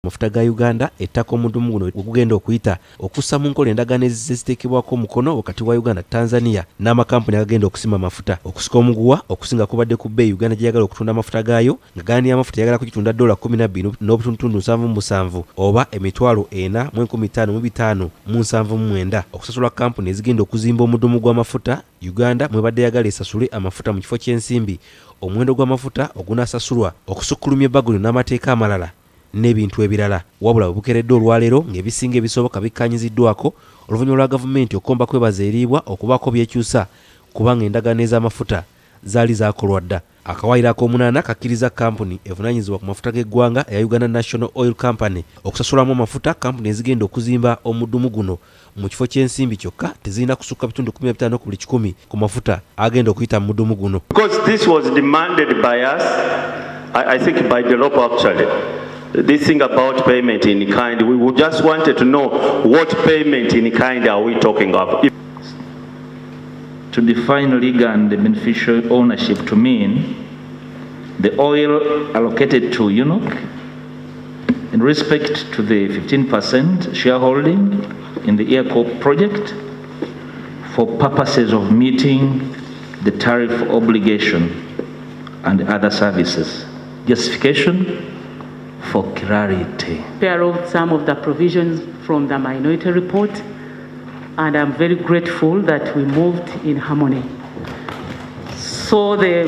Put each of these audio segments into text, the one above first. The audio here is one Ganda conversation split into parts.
Amafuta ga Uganda, ettaka omudumu guno wegugenda okuyita, okussa mu nkola endagaano ezizze ziteekebwako omukono wakati wa Uganda, Tanzania n'amakampuni agagenda okusima amafuta. Okusika omuguwa okusinga kubadde ku bbeeyi Uganda gy'eyagala okutunda amafuta gaayo, nga galani y'amafuta eyagala kugitunda ddoola 12.77 oba 4,579 okusasulwa kampuni ezigenda okuzimba omudumu gw'amafuta. Uganda mwebadde eyagala esasule amafuta mu kifo ky'ensimbi, omuwendo gw'amafuta ogunaasasulwa okusukkulumya ebbago lino n'amateeka amalala n'ebintu ebirala. Wabula we bukeeredde olwaleero ng'ebisinga ebisoboka bikkaanyiziddwako oluvannyuma lwa gavumenti okukomba kwebaza eriibwa okubaako by'ekyusa kubanga endagaano ez'amafuta zaali zaakolwa dda. Akawaayiro ak'omunaana kakkiriza kkampuni evunaanyizibwa ku mafuta g'eggwanga eya Uganda National Oil Company okusasulamu amafuta kkampuni ezigenda okuzimba omudumu guno mu kifo ky'ensimbi, kyokka tezirina kusukka bitundu 15 ku buli kikumi ku mafuta agenda okuyita mu mudumu guno. Because this was demanded by us, I think by the law actually. This thing about payment in kind, we would just wanted to know what payment in kind are we talking of. If To define legal and beneficial ownership to mean the oil allocated to UNOC in respect to the 15% shareholding in the EACOP project for purposes of meeting the tariff obligation and other services. Justification for clarity. Care of some of the provisions from the minority report, and I'm very grateful that we moved in harmony. So the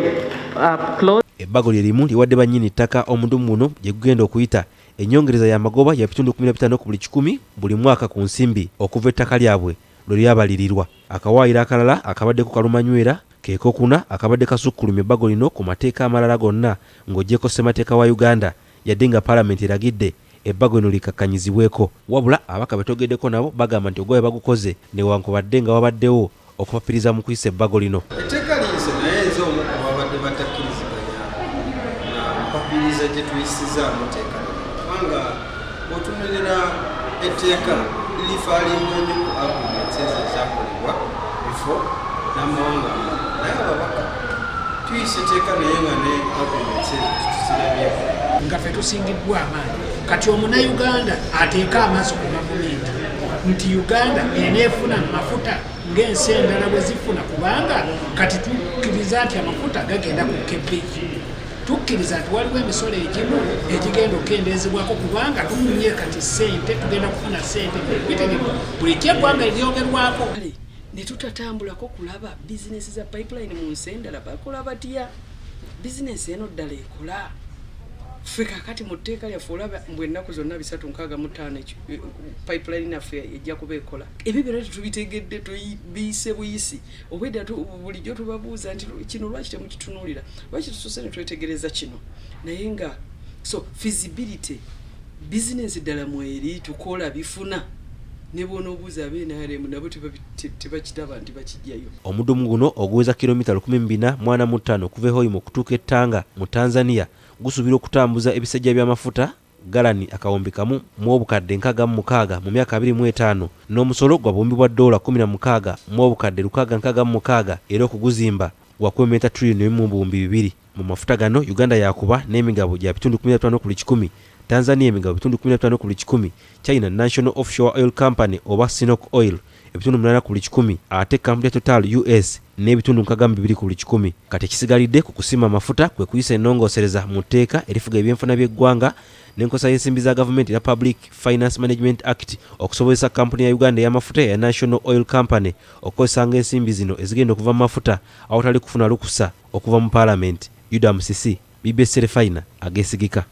clause Ebbago lye limu liwadde bannyini ttaka omudumu guno gye gugenda okuyita ennyongereza y'amagoba ya bitundu 15 ku buli kikumi buli mwaka ku nsimbi okuva ettaka lyabwe lwe lyabalirirwa. Akawaayiro akalala akabaddeko kalumanywera keekokuna akabadde kasukkulumya ebbago lino ku mateeka amalala gonna ng'oggyeko ssemateeka wa Uganda, yadde nga paalamenti eragidde ebbago lino likakkanyizibweko. Wabula ababaka be twogeddeko nabo bagamba nti ogwabwe bagukoze newankubadde nga wabaddewo okupapiriza mu kuyisa ebbago lino. Etteeka liyise, naye nze omu ku babadde batakkiriziganya na mpapiriza gye tuyisizaamu tteeka lino, kubanga bw'otunuulira etteeka lirifaalinga nnyo ku agreements ezo ezakolebwa before n'amawanga amalala, naye ababaka tuyisa etteeka naye nga ne agreements ezo tetuzirabyeko. Nga ffe tusingiddwa amaanyi, kati omunayuganda ateeke amaaso ku gavumenti nti Uganda eneefuna mu mafuta ng'ensi endala bwe zifuna, kubanga kati tukkiriza nti amafuta gagenda kukka ebbeeyi, tukkiriza nti waliwo emisolo egimu egigenda okukendeezebwako kubanga tufunye kati ssente, tugenda kufuna ssente bitegefu buli kyeggwanga eryogerwako. Kale ne tutatambulako kulaba bizinesi za pipeline mu nsi endala bakola batya, bizinesi eno ddala ekola. Ffe kakati mu tteeka lyaffe olaba mbwe ennaku zonna 365 pipeline naffe ejja kuba ekola. Ebyo byonna tetubitegedde, biyise buyisi. Obwedda bulijjo tubabuuza nti kino lwaki temukitunuulira, lwaki tusoose ne twetegereza kino? Naye nga so feasibility, bizinesi ddala mweri tukola bifuna, ne bw'onoobuuza ab'NRM nabo tebakiraba nti bakijjayo. Omudumu guno oguweza kilomita 1445 okuva e Hoima okutuuka e Tanga mu Tanzania gusuubirwa okutambuza ebisejja by'amafuta galani 1,066,000 mu myaka 25 n'omusolo gwa buwumbi bwa ddoola 16,666, era okuguzimba gwakwemeta triliyoni 1.2. Mu mafuta gano Uganda yakuba n'emigabo gya bitundu 15 ku buli kikumi, Tanzania emigabo bitundu 15 ku buli kikumi, China National Offshore Oil Company oba Sinok Oil ebitundu 8 ku buli kikumi, ate kampuni ya Total US n'ebitundu 62 ku buli kikumi. Kati ekisigalidde ku kusima amafuta kwe kuyisa ennongoosereza mu tteeka erifuga ebyenfuna by'eggwanga n'enkozesa y'ensimbi za gavumenti era Public Finance Management Act, okusobozesa kampuni ya Uganda ey'amafuta eya National Oil Company okukozesanga ensimbi zino ezigenda okuva mu mafuta awatali kufuna lukusa okuva mu paalamenti. Yuda Musisi, BBS Terefayina ageesigika.